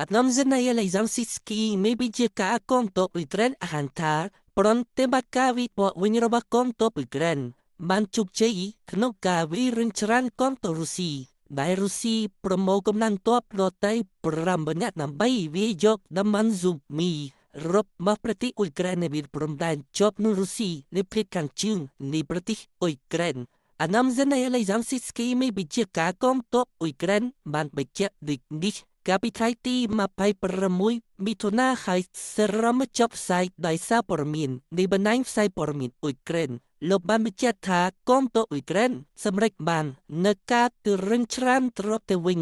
អាដាមសេនីយឡៃស៊ីស្គីមេបញ្ជាការកងទ័ពអ៊ុយក្រែនអះអាងថាប្រតិបត្តិការវិបវិញរបស់កងទ័ពអ៊ុយក្រែនបានជោគជ័យក្នុងការវាយរុញច្រានកងទ័ពរុស្ស៊ីដែលរុស្ស៊ីប្រមូលកម្លាំងទ័ពដទៃ5នាក់ដើម្បីវាយយកតំបន់ស៊ូមីរបស់ប្រទេសអ៊ុយក្រែននៅវាលព្រំដែនជាប់នឹងរុស្ស៊ីនៅភាគខាងជើងនៃប្រទេសអ៊ុយក្រែនអាដាមសេនីយឡៃស៊ីស្គីមេបញ្ជាការកងទ័ពអ៊ុយក្រែនបានបញ្ជាក់ដូចនេះកាលពីថ្ងៃទី26មិថុនាហើយសរមចប់ផ្សាយដោយសារព័ត៌មាននៃបណ្ដាញផ្សាយព័ត៌មានអ៊ុយក្រែនលោកបានបញ្ជាក់ថាកងទ័ពអ៊ុយក្រែនសម្រេចបាននៅការទរុញច្រានត្រឡប់ទៅវិញ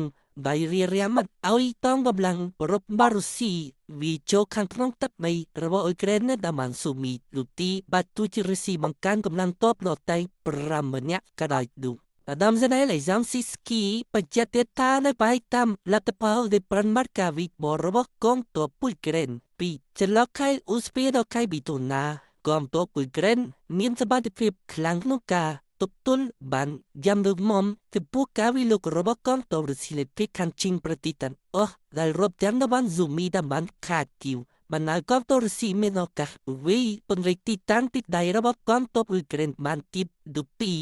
ដោយរារាំងមិនឲ្យកងកម្លាំងរបស់រុស្ស៊ីវាចូលខាងក្នុងទឹកដីរបស់អ៊ុយក្រែននៅតំបន់ស៊ូមីលូទីបាត់ទូជារុស្ស៊ីបង្កើនកម្លាំងទ័ពដទៃ5នាក់ក៏ដោយនោះអាដាមសេនីឡៃស៊ីស្គីបញ្ជាក់ទៀតថានៅបែកតាមលទ្ធផលនៃប្រតិបត្តិការវិបរបស់កងទ័ពអ៊ុយក្រែនពីចន្លោះខែឧសភាដល់ខែមិថុនាកងទ័ពអ៊ុយក្រែនមានសមត្ថភាពខ្លាំងក្នុងការទប់ទល់បានយ៉ាងរឹងមាំចំពោះការវិលុករបស់កងទ័ពរុស្ស៊ីនៅភាគខាងជើងប្រទេសទាំងអស់ដែលរាប់ទាំងតំបន់ស៊ូមីតំបន់ខាគីវបណ្ដាកងទ័ពរុស្ស៊ីមានឱកាសវាយពង្រីកទីតាំងទីដៃរបស់កងទ័ពអ៊ុយក្រែនបានទៀតដូចពី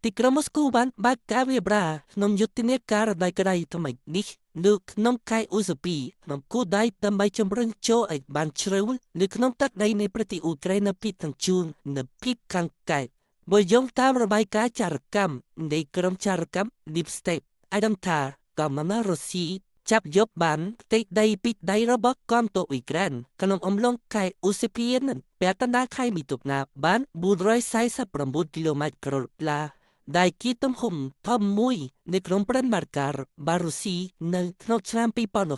ទីក្រុងមូស្គូបានបើកការវាយប្រហារក្នុងយុទ្ធនាការរដូវក្តៅថ្មីនេះនៅក្នុងខែឧសភាក្នុងគោលដៅដើម្បីជំរុញចូលឲ្យបានជ្រៅនៅក្នុងទឹកដីនៃប្រទេសអ៊ុយក្រែននៅភាគខាងជើងនិងភាគខាងកើតបើយោងតាមរបាយការណ៍ចារកម្មនៃក្រុមចារកម្ម Deep State ឲ្យដឹងថាកម្លាំងរុស្ស៊ីចាប់យកបានផ្ទៃដីពីដីរបស់កងទ័ពអ៊ុយក្រែនក្នុងអំឡុងខែឧសភានិងពាក់កណ្ដាលខែមិថុនាបាន449គីឡូម៉ែត្រក្រឡាដែលជាទំហំធំមួយនៅក្នុងប្រតិបត្តិការបារុស្ស៊ីនៅក្នុងឆ្នាំ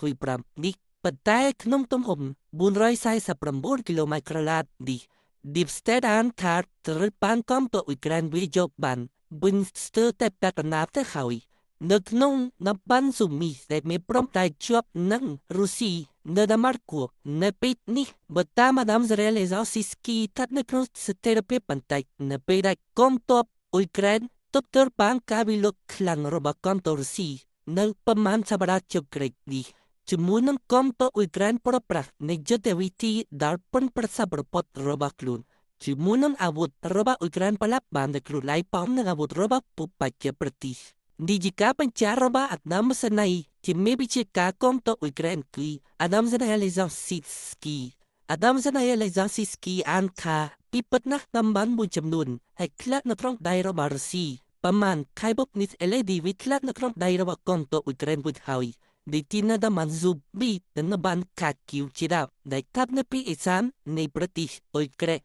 2025នេះប៉ុន្តែក្នុងទំហំ449គីឡូម៉ែត្រក្រឡានេះ Deep State អានថាត្រូវបានកងទ័ពអ៊ុយក្រែនវាយយកបានវិញស្ទើរតែពាក់កណ្ដាលទៅហើយនៅក្នុងតំបន់ស៊ូមីដែលមានព្រំដែនជាប់នឹងរុស្ស៊ីនៅដាម៉ាគូនៅពេលនេះបើតាមអាដាមសេរីឡេស៊ីស្គីស្ថិតនៅក្នុងស្ថិរភាពបន្តិចនៅពេលដែលកងទ័ពអ៊ុយក្រែនទប់ទល់បានការវិលុកខ្លាំងរបស់កងទ័ពរុស្ស៊ីនៅប្រមាណសប្តាហ៍ចុងក្រោយនេះជាមួយនឹងកងទ័ពអ៊ុយក្រែនប្រើប្រាស់នៃយុទ្ធវិធីដែលប៉ុនប្រសពប្រពតរបស់ខ្លួនជាមួយនឹងអាវុធរបស់អ៊ុយក្រែនប្រឡាប់បាននៅខ្លួនឡៃប៉មនឹងអាវុធរបស់ពុបច្ចប្រទេសនេះជាការបញ្ជារបស់អាដាមសេនីជាមេបញ្ជាការកងទ័ពអ៊ុយក្រែនគឺអាដាមសេនីឡេស៊ីស្គីអាដាមសេនីឡេស៊ីស្គីអានថាពីពិតណាស់តំបន់មួយចំនួនហើយខ្លះនៅក្នុងដៃរបស់រុស្ស៊ីប្រមាណខែបុកនេះ LED វាធ្លាក់នៅក្នុងដៃរបស់កងទ័ពអ៊ុយក្រែនវិញហើយដែលទីនៅតំបន់ស៊ូប៊ីនិងតំបន់ខាគីវជាដើមដែលស្ថិតនៅភាគឦសាននៃប្រទេសអ៊ុយក្រែន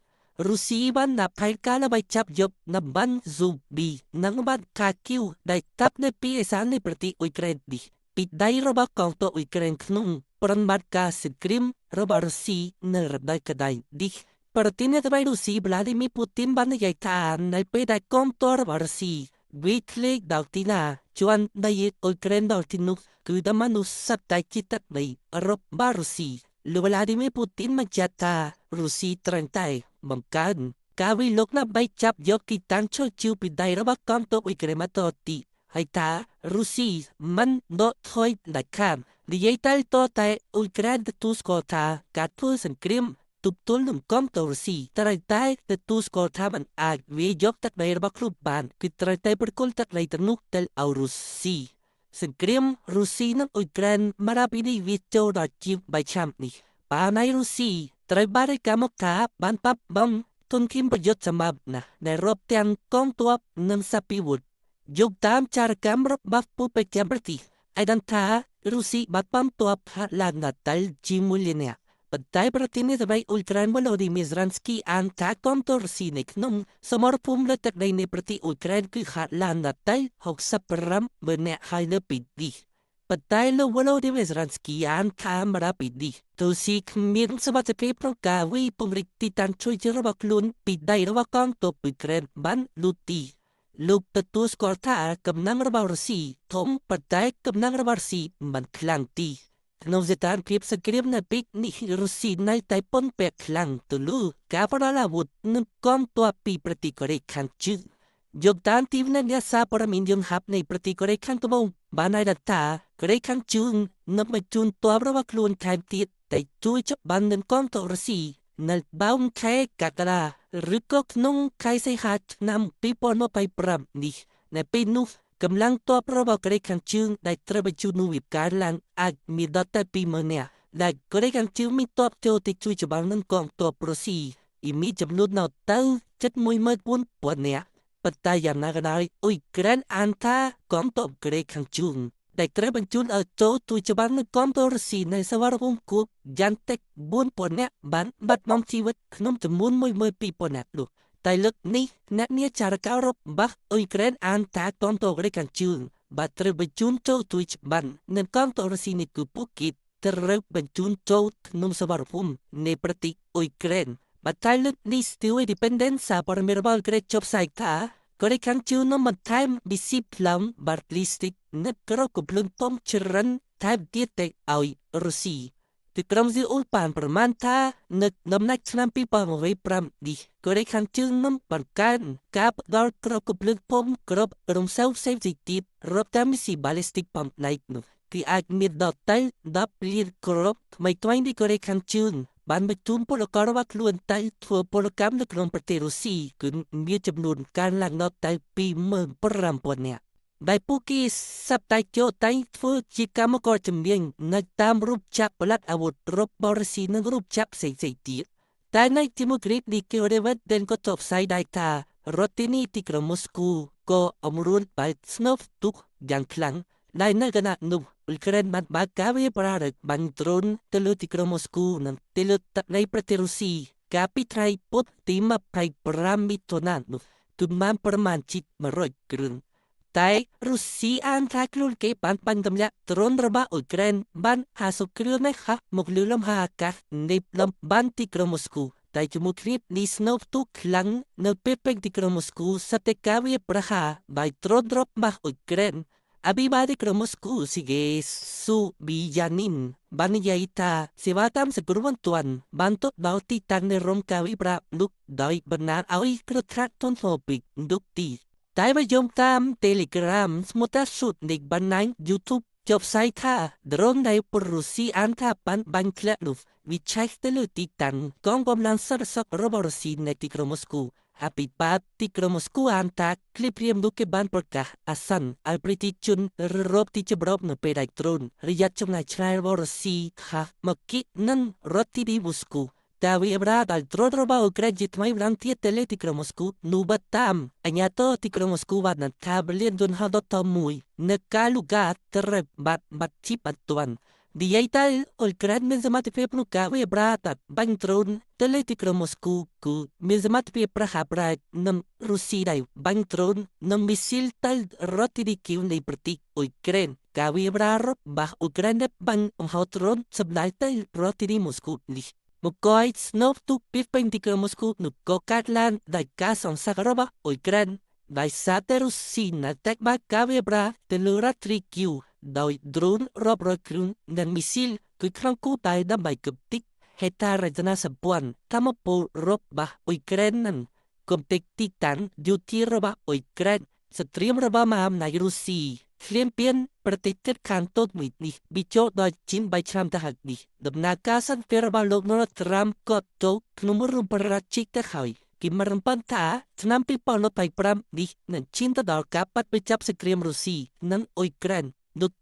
រុស្ស៊ីបានដាក់ផែនការដើម្បីចាប់យកតំបន់ស៊ូប៊ីនិងតំបន់ខាគីវដែលស្ថិតនៅភាគឦសាននៃប្រទេសអ៊ុយក្រែននេះពីដៃរបស់កងទ័ពអ៊ុយក្រែនក្នុងប្រតិបត្តិការសង្គ្រាមរបស់រុស្ស៊ីនៅរដូវក្តៅនេះប្រធានាធិបតីរុស្ស៊ីវ្លាឌីមៀរពូទីនបាននិយាយថានៅពេលដែលកងទ័ពរបស់រុស្ស៊ីវាយធ្លាយដល់ទីណាជាន់ដីអ៊ុយក្រែនដល់ទីនោះគឺតំបន់នោះសុទ្ធតែជាទឹកដីរបស់រុស្ស៊ីលោកវ្លាឌីមៀរពូទីនបញ្ជាក់ថារុស្ស៊ីត្រូវតែបង្កើនការវិលុកដើម្បីចាប់យកទីតាំងឈរជើងពីដៃរបស់កងទ័ពអ៊ុយក្រែនមកតទីហើយថារុស្ស៊ីមិនដកថយដាច់ខាតនិយាយតែតតែអ៊ុយក្រែនទទួលស្គាល់ថាការធ្វើសង្គ្រាមទប់ទល់នឹងកងទ័ពរុស្ស៊ីត្រូវតែទទួលស្គាល់ថាមិនអាចវាយយកទឹកដីរបស់ខ្លួនបានគឺត្រូវតែប្រគល់ទឹកដីទាំងនោះទៅឲ្យរុស្ស៊ីសង្គ្រាមរុស្ស៊ីនិងអ៊ុយក្រែនមកដល់ពេលនេះវាចូលដល់ជាង3ឆ្នាំនេះបាណៃរុស្ស៊ីត្រូវបានរាយការណ៍មកថាបានបាត់បង់ទុនធានប្រយុទ្ធសម្រាប់ណាស់ដែលរាប់ទាំងកងទ័ពនិងសព្វាវុធយកតាមចារកម្មរបស់ពូប្រចាំប្រទេសឲ្យដឹងថារុស្ស៊ីបាត់បង់ទ័ពហាត់ឡើងដល់ជាង1លាននាក់ប៉ុន្តែប្រធានាធិបតីអ៊ុយក្រែនវ៉ូឡូឌីមៀរ សេឡិនស្គីអានថាកងទ័ពរុស្ស៊ីនៅក្នុងសមរភូមិលើទឹកដីនៃប្រទេសអ៊ុយក្រែនគឺហាត់ឡើងដល់65ម៉ឺននាក់ហើយនៅពេលនេះប៉ុន្តែលោកវ៉ូឡូឌីមៀរ សេឡិនស្គីអានថាមកដល់ពេលនេះរុស្ស៊ីគ្មានសមត្ថភាពក្នុងការវាយពង្រីកទីតាំងជួយរបស់ខ្លួនពីដៃរបស់កងទ័ពអ៊ុយក្រែនបាននោះទេលោកទទួលស្គាល់ថាកម្លាំងរបស់រុស្ស៊ីធំប៉ុន្តែកម្លាំងរបស់រុស្ស៊ីមិនខ្លាំងទេក្នុងស្ថានភាពសង្គ្រាមនៅពេលនេះរុស្ស៊ីនៅតែពឹងពាក់ខ្លាំងទៅលើការផ្ដល់អាវុធនិងកងទ័ពពីប្រទេសកូរ៉េខាងជើង យកតាមទីអ្នកសារព័ត៌មានយន្តហោះនៃប្រទេសកូរ៉េខាងត្បូងបានឲ្យដឹងថាកូរ៉េខាងជើងនឹងបញ្ជូនទ័ពរបស់ខ្លួនថែមទៀតតែជួយចាប់បាននឹងកងទ័ពរុស្ស៊ីនៅដើមខែកក្កដាឬក៏ក្នុងខែសីហាឆ្នាំ2025នេះនៅពេលនោះកម្លាំងទ័ពរបស់កូរ៉េខាងជើងដែលត្រូវបញ្ជូននោះវាកើនឡើងអាចមានដល់ទៅ20,000នាក់ដែលកូរ៉េខាងជើងមានទ័ពចូលទៅជួយច្បាំងនឹងកងទ័ពរុស្ស៊ីមានចំនួនដល់ទៅជិត14,000នាក់ប៉ុន្តែយ៉ាងណាក៏ដោយអ៊ុយក្រែនអានថាកងទ័ពកូរ៉េខាងជើងដែលត្រូវបញ្ជូនឲ្យចូលជួយច្បាំងនឹងកងទ័ពរុស្ស៊ីនៅសវរភូមិគួបយ៉ាងតិច4,000នាក់បានបាត់បង់ជីវិតក្នុងចំនួន12,000នាក់នោះតែលើកនេះអ្នកនាចារការរបស់អ៊ុយក្រែនអានថាកងទ័ពកូរ៉េខាងជើងបាទត្រូវបញ្ជូនចូលជួយច្បាំងនឹងកងទ័ពរុស្ស៊ីនេះគឺពួកគេត្រូវបញ្ជូនចូលក្នុងសវរភូមិនៃប្រទេសអ៊ុយក្រែនបាទតែលើកនេះ Still Independent សារព័ត៌មានរបស់អ៊ុយក្រែនចុះផ្សាយថាកូរ៉េខាងជើងនឹងបន្ថែមមីស៊ីប្លង់បាល់លីស្ទិកនៅក្រកំភ្លើងធំច្រើនថែមទៀតទៅឲ្យរុស្ស៊ីទីក្រុងសេអ៊ុលបានប្រមាណថានៅដំណាច់ឆ្នាំ2025នេះកូរ៉េខាងជើងនឹងបង្កើនការផ្ដល់គ្រាប់កាំភ្លើងធំគ្រាប់រំសាវផ្សេងៗទៀតរាប់តាមមីស៊ីបាឡេស្ទិកបំណែកនោះគឺអាចមានដល់ទៅ10លានគ្រាប់ថ្មីថ្មីនេះកូរ៉េខាងជើងបានបញ្ជូនពលកររបស់ខ្លួនទៅធ្វើពលកម្មនៅក្នុងប្រទេសរុស្ស៊ីគឺមានចំនួនកើនឡើងដល់ទៅ25,000នាក់ដែលពួកគេសប្តាហ៍ចូលតែធ្វើជាកម្មករជំនាញនៅតាមរូបចាប់ផលិតអាវុធរបស់រុស្ស៊ីនិងរូបចាប់ផ្សេងៗទៀតតែនៅជាមួយគ្រីបនេះគេរវត្តដែលក៏តបផ្សាយដែរថារដ្ឋធានីទីក្រុងមូស្គូក៏អមរួនបែបស្នូបទុកយ៉ាងខ្លាំងដែលនៅគណៈនោះអ៊ុយក្រែនបានបើកការវាយប្រហារបាញ់ដ្រូនទៅលើទីក្រុងមូស្គូនិងទៅលើទឹកដីប្រទេសរុស្ស៊ីកាលពីថ្ងៃពុធទី25មិថុនានោះគឺបានប្រមាណជិត100គ្រឿងតែរុស្ស៊ីអានថាខ្លួនគេបានបាញ់ទម្លាក់ដ្រូនរបស់អ៊ុយក្រែនបាន50គ្រឿងនេះហាក់មកលើលំហអាកាសនៃលំបានទីក្រុងមូស្គូតែជាមួយគ្នានេះស្នូបទុកខ្លាំងនៅពេលពេញទីក្រុងមូស្គូសតិកាវាប្រហាដោយដ្រូនរបស់អ៊ុយក្រែនអភិបាលទីក្រុងមូស្គូស៊ីហ្គេស៊ូប៊ីយ៉ានីនបាននិយាយថាសេវាកម្មសង្គ្រោះបន្ទាន់បានទៅដល់ទីតាំងនៃរោងការវិប្រានោះដោយបណ្ដាលឲ្យគ្រោះថ្នាក់ធ្ងន់ធ្ងរពីនោះទីតែបើយោងតាម Telegram ស្មុតសុទ្ធនៃបណ្ដាញ YouTube ចុះផ្សាយថាដ្រូនដែលប្រុសស៊ីអានថាបានបាញ់ធ្លាក់នោះវិឆេះទៅលើទីតាំងកងកម្លាំងសន្តិសុខរបស់រុស្ស៊ីនៅទីក្រុងមូស្គូអភិបាលទីក្រុងមូស្គូអានថាคลิปព្រាមនោះគេបានប្រកាសអាសន្នឲ្យប្រជាជនរកទីជម្រកនៅពេលដែលដ្រូនរយៈចម្ងាយឆ្ងាយរបស់រុស្ស៊ីហាមកគីនឹងរដ្ឋធានីមូស្គូតែវាប្រាដល់ដ្រូនរបស់អ៊ុយក្រែនជាថ្មីម្ដងទៀតទៅលើទីក្រុងមូស្គូនោះបើតាមអាជ្ញាធរទីក្រុងមូស្គូបានថាលានយន្តហោះដតមួយនៅកាលូហ្គាត្រូវបាត់បាត់ជីបបន្ទាន់និយាយទៅអ៊ុយក្រែនមានសមត្ថភាពក្នុងការវាយប្រហារបាញ់ដ្រូនទៅលើទីក្រុងមូស្គូគឺមានសមត្ថភាពប្រហាក់ប្រហែលនឹងរុស្ស៊ីដែលបាញ់ដ្រូននិងមីស៊ីលទៅរដ្ឋធានីគីវនៃប្រទេសអ៊ុយក្រែនការវាយប្រហាររបស់អ៊ុយក្រែនដែលបាញ់បង្ហោះដ្រូនសម្ដៅទៅរដ្ឋធានីមូស្គូនេះមកកយស្នូបទុកពីពេញទីក្រុងមូស្គូនោះក៏កាត់ឡើងដោយការសង្ស័យរបស់អ៊ុយក្រែនដោយសារតែរុស្ស៊ីនៅតែបើកការវាយប្រហារទៅលើរដ្ឋធានីគីវដោយដ្រូនរាប់រយគ្រឿងនិងមីស៊ីលគឺក្នុងគោលដៅដើម្បីគប់តិចហេដ្ឋារចនាសម្ព័ន្ធធម្មពលរបស់អ៊ុយក្រែននិងគំទេចទីតាំងយោធារបស់អ៊ុយក្រែនស្ត្រៀមរបស់មហាអំណាចរុស្ស៊ីឈ្លានពានប្រទេសជិតខាងតូចមួយនេះវិចូលដល់ជាង3ឆ្នាំទៅហើយនេះដំណើរការសន្តិរបស់លោកដូណាល់ត្រាំក៏ចូលក្នុងរូបរាជទៅហើយគេមករំពឹងថាឆ្នាំ2025នេះនឹងឈានទៅដល់ការបាត់បញ្ចប់សង្គ្រាមរុស្ស៊ីនិងអ៊ុយក្រែននោះ។